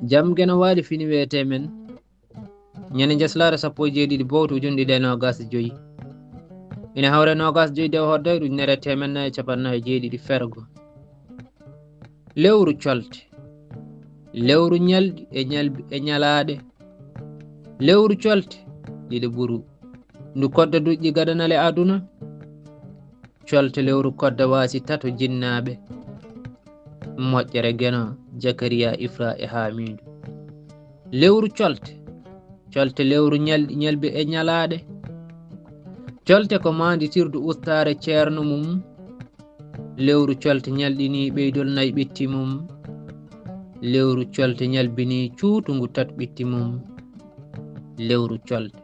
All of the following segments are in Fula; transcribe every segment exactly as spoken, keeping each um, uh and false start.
Jam Geno Waali fini wiyetee men ñande njaslaare sappo e jeeɗiɗi bowto ujunɗe ɗiɗi e noogas e joyi. Ina hawre noogas joyi dew hoddo ujunere e teemeɗɗe nayi e capanɗe nayi e jeeɗiɗi fergo. Lewru colte. Lewru ñalɗi e ñalbi e ñalaaɗe. Lewru colte ɗiɗi ɓuru. Ndu kodda duƴƴi gadanale aduna. Colte lewru kodda waasi tato jinnaaɓe. Moƴƴere Geno, Jakariya, Ifra e Haamiidu. Lewru colte. Colte lewru ñalɗi ñalbi e ñalaaɗe. Colte ko maanditirdu ustaare ceerno mum. Lewru colte ñalɗini ɓeydol nayi ɓitti mum. Lewru colte ñalbini cuutungu tat ɓitti mum. Lewru colte.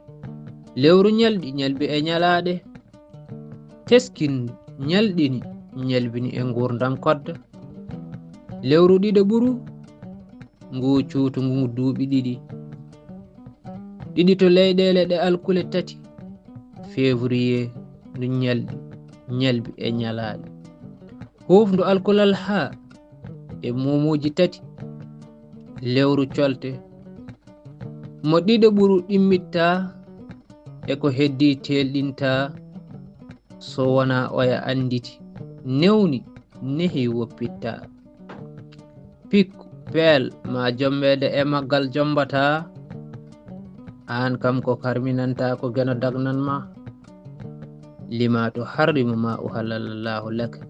Lewru ñalɗi ñalbi e ñalaaɗe. Teskindu ñalɗini ñalbini e nguurndam kodda. Lewru ɗiɗo ɓuru ngu cuutungu duuɓi ɗiɗi. Ɗiɗi to leyɗeele ɗe alkule tati. Février ndu ñalɗi ñalbi e ñalaaɗe. Huufndu alkulal haa e mumuuji tati. Lewru colte mo ɗiɗo ɓuru ɗimmitta e ko heddi teelɗinta so wonaa oya annditi newni nehi woppitta. Pikku peel ma jommeede e maggal jombata. Aan kam ko karminanta ko Geno dagnan ma. Lima to harrimu ma uhallallahu laka.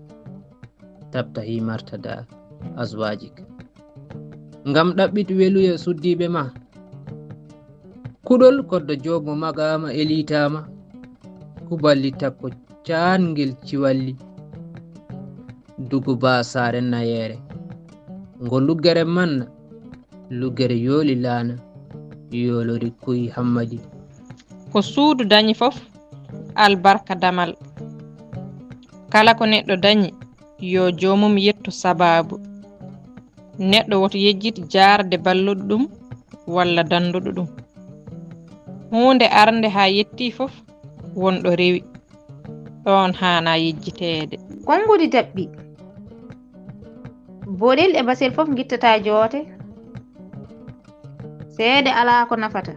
Tabtahi martada azwajik. Ngam ɗaɓɓit weluye suddiiɓe ma. Kuɗol kodda joob mo magaama e liitaama. Kuballi takko caangel ciwalli. Dugu ba saare nayeere. Ngo luggere manna. Luggere yooli laana. Yoolori kuy hammadi. Ko suudu dañi fof albarka damal. Kala ko neɗɗo dañi yo joomum yettu sabaabu. Neɗɗo woto yejjit jaarde balluɗo ɗum walla dannduɗo ɗum. Huunde arnde haa yetti fof won ɗo rewi. Ɗoon haanaa yejjiteede. Konngudi daɓɓi. Boɗel e basel fof ngittataa joote. Seede alaa ko nafata.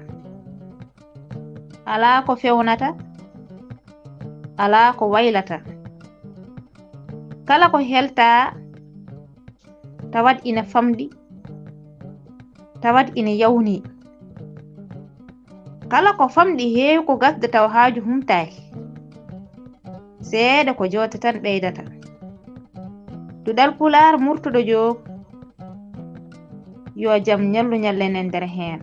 Alaa ko fewnata. Alaa ko waylata. Kala ko heltaa tawat ina famɗi, tawat ina yawni. Kala ko famɗi heewi ko gasde taw haaju humtaaki. Seeɗa ko joote tan ɓeydata. Duɗal Pulaar murtuɗo joom. Yo jam ñallu ñallen en nder heen.